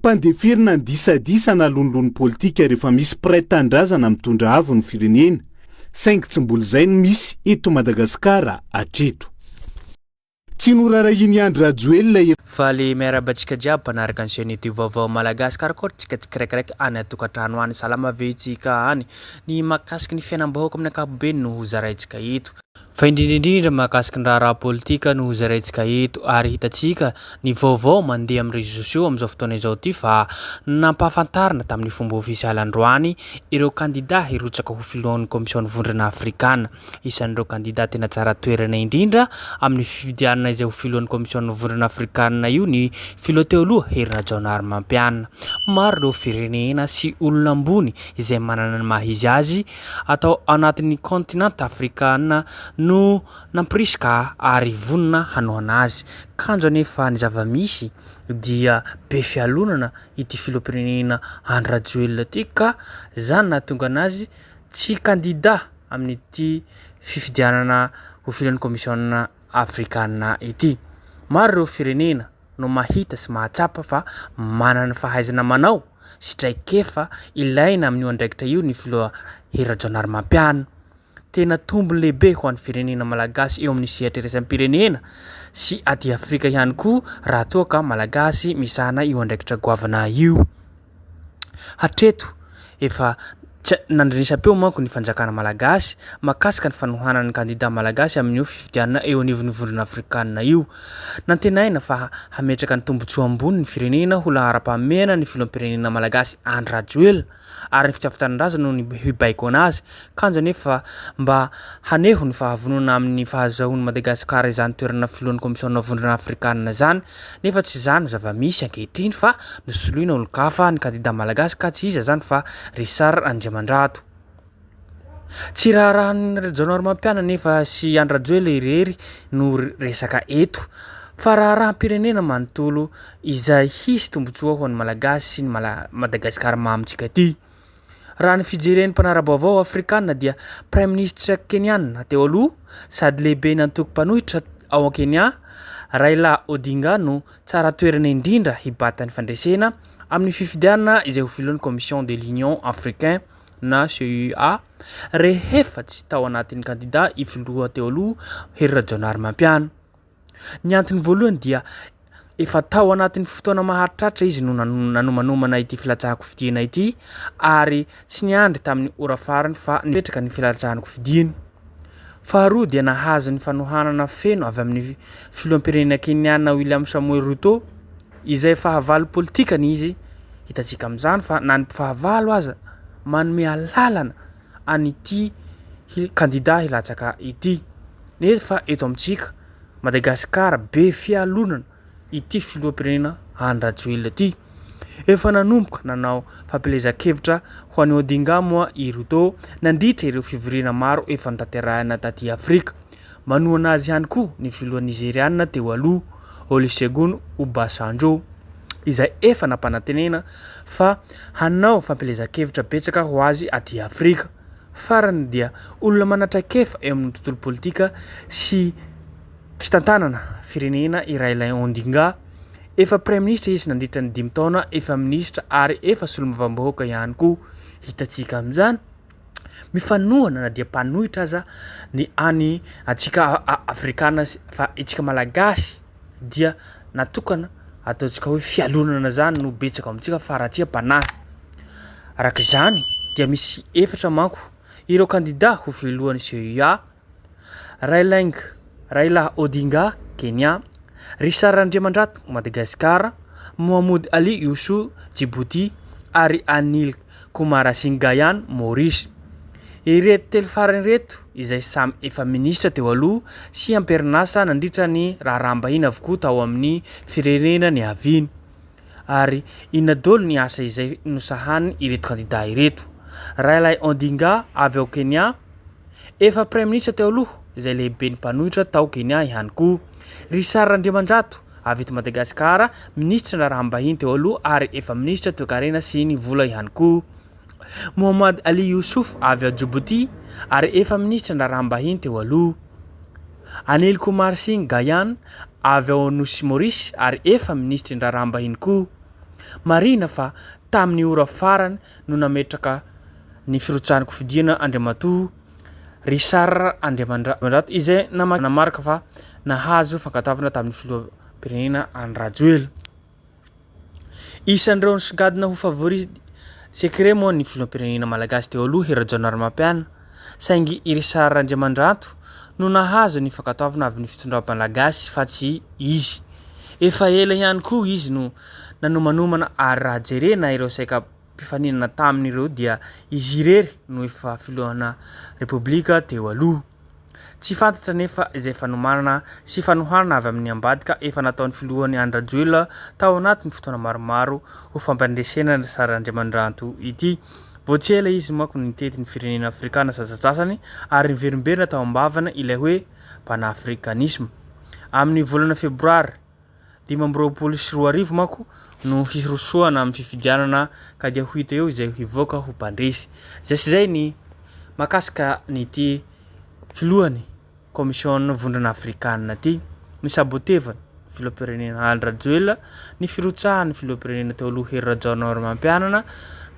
Ampandeferina ny disadisa na lonilony politika rehefa misy mpiray tanindrazana mitondra avo ny firenena, saingy tsy mbola izay no misy eto Madagasikara hatreto. Tsy norarahian'i Andry Rajoelina efa. Faly miarahaba antsika jiaby mpanaraka ny chaîne youtube vaovao malagasy karakôry tsika tsikiraikiraiky any an-tokantrano any salama ve tsika any ny mahakasiky ny fiainam-bahoaka amin'ny ankapobeny no ho zaraintsika eto fa indrindra indrindra mahakasiky ny raharaha politika no ho zaraintsika eto ary hitantsika ny vaovao mandeha amin'ny réseaux sociaux amin'izao fotoana izao ity fa nampahafantarina tamin'ny fomba ofisialy androany ireo kandida hirotsaka ho filohan'ny komision'ny vondrona afrikana Isan'ireo kandida tena tsara toerana indrindra amin'ny fifidianana izay ho filohan'ny Komision'ny Vondrona Afrikanina io ny filoha teo aloha Hery Rajaonarimampianina. Maro ireo firenena sy olona ambony izay manana ny maha izy azy atao anatin'ny kaontinanta afrikana no nampirisika ary vonona hanohana azy. Kanjo anefa ny zava-misy dia be fialonana ity filoham-pirenena Andry Rajoelina ity ka izany nahatonga anazy tsy kandida amin'ity fifidianana ho filohan'ny Kaomisiona Afrikana ity. Maro ireo firenena no mahita sy mahatsapa fa manana ny fahaizana manao sy traikefa ilaina amin'io andraikitra io ny filoha Hery Rajaonarimampianina. Tena tombony lehibe ho an'ny firenena malagasy eo amin'ny sehatra iraisam-pirenena sy aty Afrika ihany koa raha toa ka malagasy misahana io andraikitra goavana io. Hatreto, efa tsy nandrenesam-peo manko ny fanjakana malagasy mahakasika ny fanohanana ny kandida malagasy amin'io fifidianana eo anivon'ny Vondrona Afrikanina io. Nantenaina fa hametraka ny tombontsoa ambony ny firenena ho laharam-pahamehana ny filoham-pirenena malagasy Andry Rajoelina. ary ny fitiavan-tanindrazana no hibaikoana azy, kanjo anefa mba haneho ny fahavonona amin'ny fahazahoan'i Madagasikara izany toerana filohan'ny Komisiona Vondrona Afrikanina izany, nefa tsy izany no zava-misy ankehitriny fa nosoloina olon-kafa ny kandida malagasy ka tsy iza izany fa Richard Andriamandrato. Tsy raharahan'i Rajaonarimampianina anefa sy Andry Rajoelina irery no resaka eto fa raharaham-pirenena manontolo izay hisy tombontsoa ho an'ny Malagasy sy ny Madagasikara mamintsika ity. Raha ny fijeren'ny mpanara-baovao afrikana dia praiminisitra keniana teo aloha sady lehiben'ny antoko mpanohitra ao Kenya, Raila Odinga no tsara toerana indrindra hibata ny fandresena amin'ny fifidianana izay ho filohan'ny Commission de l'Union Africain na CUA rehefa tsy tao anatin'ny kandida i filoha teo aloha Hery Rajaonarimampianina. Ny antony voalohany dia efa tao anatin'ny fotoana maharitraritra izy no nanomanomana ity filatsahan-kofidina ity ary tsy niandry tamin'ny ora farany fa nipetraka ny filatsahan-kofidiny. Faharoa dia nahazo ny fanohanana feno avy amin'ny filoham-pirenena Keniana William Samoei Ruto izay fahavalo politikany izy, hitantsika amin'izany fa na ny fahavalo aza manome alalana an'ity kandida hilatsaka ity. Nefa eto amintsika, Madagasikara be fialonana ity filoham-pirenena Andry Rajoelina ity. Efa nanomboka nanao fampielezan-kevitra ho an'i Odinga moa i Ruto nandritra ireo fivoriana maro efa notanterahina taty Afrika. Manohana azy ihany koa ny filoha Nizeriana teo aloha, Olusegun Obasanjo, izay efa nampanantenena fa hanao fampielezan-kevitra betsaka ho azy aty Afrika. Farany dia olona manan-traikefa eo amin'ny tontolo politika sy fitantanana firenena i Raila Odinga. Efa praiminisitra izy nandritra ny dimy taona, efa minisitra ary efa solombavambahoaka ihany koa. Hitantsika amin'izany. mifanohana na dia mpanohitra aza ny any antsika afrikana fa itsika malagasy dia natokana ataontsika hoe fialonana zany no betsaka ao amintsika fa faharatsiam-panahy. Araka izany dia misy efatra manko ireo kandida ho filohan'ny CEA. Railaing Raila Odinga, Kenya, Richard Randriamandrato, Madagasikara, Mohamoud Ali Youssou, Djibouti, ary Anil Kumarasingh Gayan, Maurice. Ireto telo farany ireto izay samy efa minisitra teo aloha sy am-perinasa nandritra ny raharaham-bahiny avokoa tao amin'ny firenena niaviany. Ary inona daholo ny asa izay nosahanin' ireto kandida ireto? Raila Odinga avy ao Kenya, efa praiminisitra teo aloha izay lehiben'ny mpanohitra tao Kenya ihany koa. Richard Randriamanjato avy eto Madagasikara, minisitry ny raharaham-bahiny teo aloha ary efa minisitra toekarena sy ny vola ihany koa. Mohammad Ali Youssouf avy ao Djibouti ary efa minisitry ny raharaham-bahiny teo aloha. Anil Kumar Singh Gayan avy ao Nosy Maurice ary efa minisitry ny raharaham-bahiny koa. Marihina fa tamin'ny ora farany no nametraka ny firotsahan-kofidiana Andriamatoa Richard Andriamandrato izay nanamarika fa nahazo fankatoavana tamin'ny filoham-pirenena Andry Rajoelina. Isan'ireo nisongadina ho favori secret moa ny filoham-pirenena malagasy teo aloha Hery Rajaonarimampianina saingy i Richard Randriamandranto no nahazo ny fankatoavana avy ny fitondram-malagasy fa tsy izy. Efa ela ihany koa izy no nanomanomana ary raha jerena ireo saika mpifaninana taminy ireo dia izy irery no efa filohana Repoblika teo aloha. Tsy fantatra anefa izay fanomanana sy fanohanana avy amin'ny ambadika efa nataon'ny filohany Andry Rajoelina tao anatin'ny fotoana maromaro ho fampandresena ny Sary Randriamandranto ity. Vao tsy ela izy manko no nitety ny firenena afrikana sasantsasany ary niverimberina tao am-bavany ilay hoe panafricanisme. Amin'ny volana febroary 2025 manko no hirosoana amin'ny fifidianana ka dia ho hita eo izay hivoaka ho mpandresy. Izay sy izay ny mahakasika an'ity filohan'ny kaomisiona vondrona afrikanina ity, ny sabotevany filoham-pirenena Andry Rajoelina, ny firotsahan'ny filoham-pirenena teo aloha Hery Rajaonarimampianina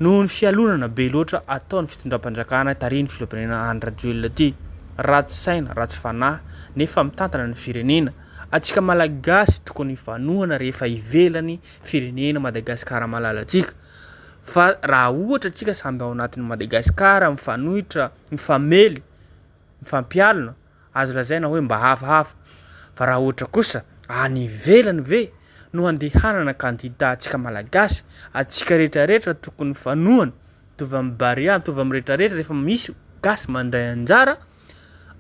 noho ny fialonana be loatra ataon'ny fitondram-panjakana tarihin'ny filoham-pirenena Andry Rajoelina ity. Ratsy saina, ratsy fanahy nefa mitantana ny firenena. Antsika Malagasy tokony hifanohana rehefa ivelany firenena Madagasikara malalantsika fa raha ohatra antsika samby ao anatin'ny Madagasikara mifanohitra mifamely mifampialona azo lazaina hoe mba hafahafa fa raha ohatra kosa any ivelany ve no handehanana kandida antsika Malagasy antsika rehetra rehetra tokony mifanohana mitovy amin'ny Barea mitovy amin'ny rehetra rehetra rehefa misy gasy mandray anjara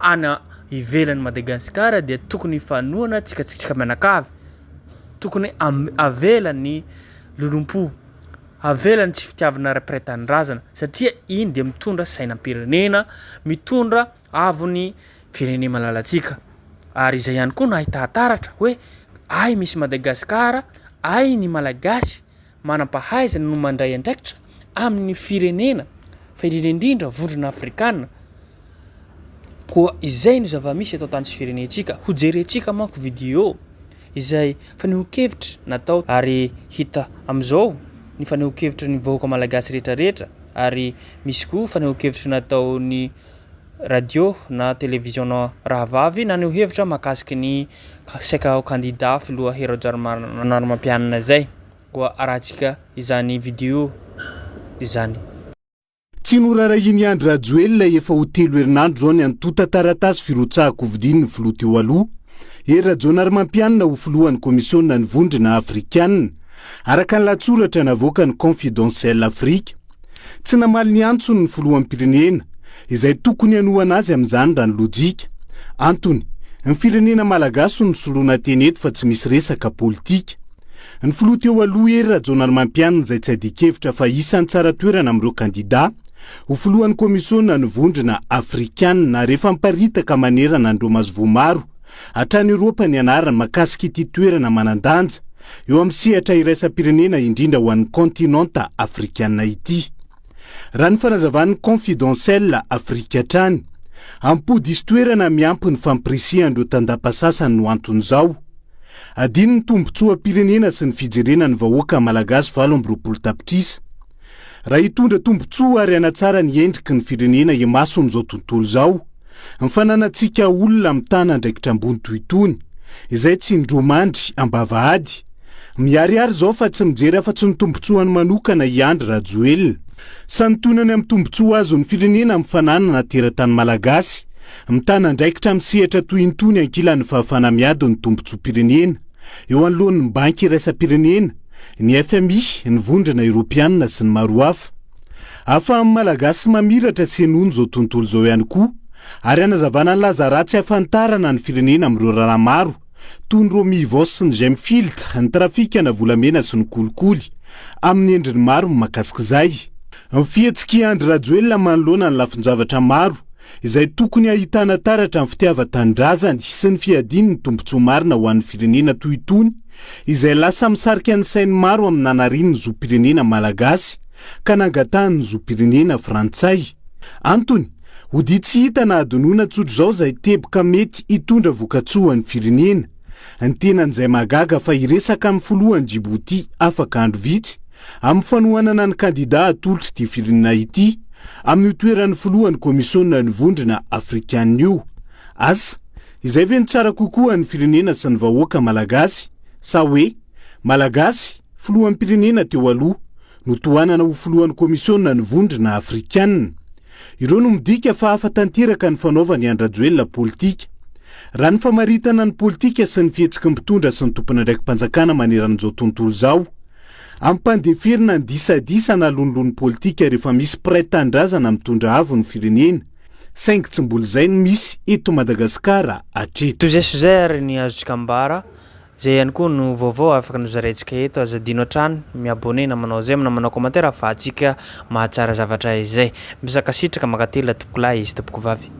any ivelan'i Madagasikara dia tokony hifanohana tsika tsika mianakavy, tokony avela ny lolompo, avela ny tsy fitiavana mpiray tanindrazana satria iny dia mitondra sainam-pirenena, mitondra avo ny firenena malalantsika ary izay ihany koa no ahitana taratra hoe ay misy Madagasikara, ay ny Malagasy. manam-pahaizana no mandray andraikitra amin'ny firenena fa indrindra indrindra vondrona afrikana. Koa izay no zava-misy eto an-tany sy firenentsika. Hojerentsika manko video izay fanehoan-kevitra natao ary hita amin'izao ny fanehoan-kevitry ny vahoaka malagasy rehetra rehetra ary misy koa fanehoan-kevitra nataon'ny radio na televiziona rahavavy naneho hevitra mahakasiky ny saika ho kandida filoha Hery Rajaonarimampianina izay. Koa arahantsika izany video izany. Tsy norarahian'i Andry Rajoelina efa ho telo herinandro izao ny antontan-taratasy firotsahan-kofidian'ny filoha teo aloha, Hery Rajaonarimampianina ho filohan'ny Komisionina ny Vondrona Afrikanina, araka ny lahatsoratra navoakan'ny Confidentiel Africa. Tsy namaly ny antsony ny filoham-pirenena, izay tokony hanohana azy amin'izany raha ny lojika. Antony, ny firenena malagasy no soloina teny eto fa tsy misy resaka politika. Ny filoha teo aloha Hery Rajaonarimampianina izay tsy adin-kevitra fa isan'ny tsara toerana amin'ireo kandidà ho filohan'ny komisionina ny Vondrona Afrikanina ary efa miparitaka manerana an'ireo masoivoho maro hatrany Eoropa ny anarany mahakasika ity toerana manan-danja eo amin'ny sehatra iraisam-pirenena indrindra ho an'ny kaontinanta afrikanina ity. Raha ny fanazavan'ny Confidentiel Afrique hatrany, am-po diso toerana miampy ny fampirisihan'ireo tandapa sasany no anton'izao. Adino ny tombontsoam-pirenena sy ny fijerena ny vahoaka malagasy 28 tapitrisa. Raha hitondra tombontsoa ary hanatsara ny endriky ny firenena imason'izao tontolo izao, ny fananantsika olona mitana andraikitra ambony toy itony, izay tsy indroa mandry am-bavahady. Miharihary izao fa tsy mijery afa-tsy ny tombontsoany manokana i Andry Rajoelina. Santionany amin'ny tombontsoa azon'ny firenena amin'ny fananana teratany malagasy, mitana andraikitra amin'ny sehatra toy itony ankilan'ny fahafahana miady ny tombontsoam-pirenena eo anoloan'ny Banky iraisam-pirenena, ny FMI, ny Vondrona Eoropeanina sy ny maro hafa. Ahafahan'ny Malagasy mamiratra sy henoina izao tontolo izao ihany koa ary hanazavana ny laza ratsy hahafantarana ny firenena amin'ireo raharaha maro toy ny Romivos sy ny Gemfield, ny trafikana volamena sy ny kolikoly amin'ny endriny maro mahakasika izay. Ny fihetsik'i Andry Rajoelina manoloana ny lafin-javatra maro izay tokony hahitana taratra ny fitiavan-tanindrazany sy ny fiadiany ny tombontsoa marina ho an'ny firenena toy itony izay lasa misarika ny sain'ny maro amin'ny nanariany ny zom-pirenena malagasy ka nangatahany ny zom-pirenena frantsay. Antony, hodia tsy hita na hadinoina tsotr'izao izay teboka mety hitondra vokatsoa ho an'ny firenena. Ny tenany izay mahagaga fa hiresaka amin'ny filohan'i Djibouti afaka andro vitsy. amin'ny fanohanana ny kandidà atolotr'ity firenena ity amin'io toeran'ny filohan'ny Komisionina ny Vondrona Afrikanina io. Asa, izay ve no tsara kokoa an'ny firenena sy ny vahoaka malagasy sa hoe Malagasy, filoham-pirenena teo aloha, no tohanana ho filohan'ny Komisionina ny Vondrona Afrikanina? Ireo no midika fa hafa tanteraka ny fanaovan'i Andry Rajoelina politika. Raha ny famaritana ny politika sy ny fihetsiky ny mpitondra sy ny tompon'andraiki-panjakana manerana izao tontolo izao, ampandeferina ny disadisa na lonilony politika rehefa misy mpiray tanindrazana mitondra avo ny firenena, saingy tsy mbola izay no misy eto Madagasikara hatreto. Toy izay sy izay ary ny azontsika ambara. Zay ihany koa no vaovao afaka nozaraintsika eto, aza adino hatrany mi-abonner na manao j'aime na manao commentaire ahafahantsika mahatsara zavatra izay. Misankasitraka mankatelina tompokolahy sy tompokovavy.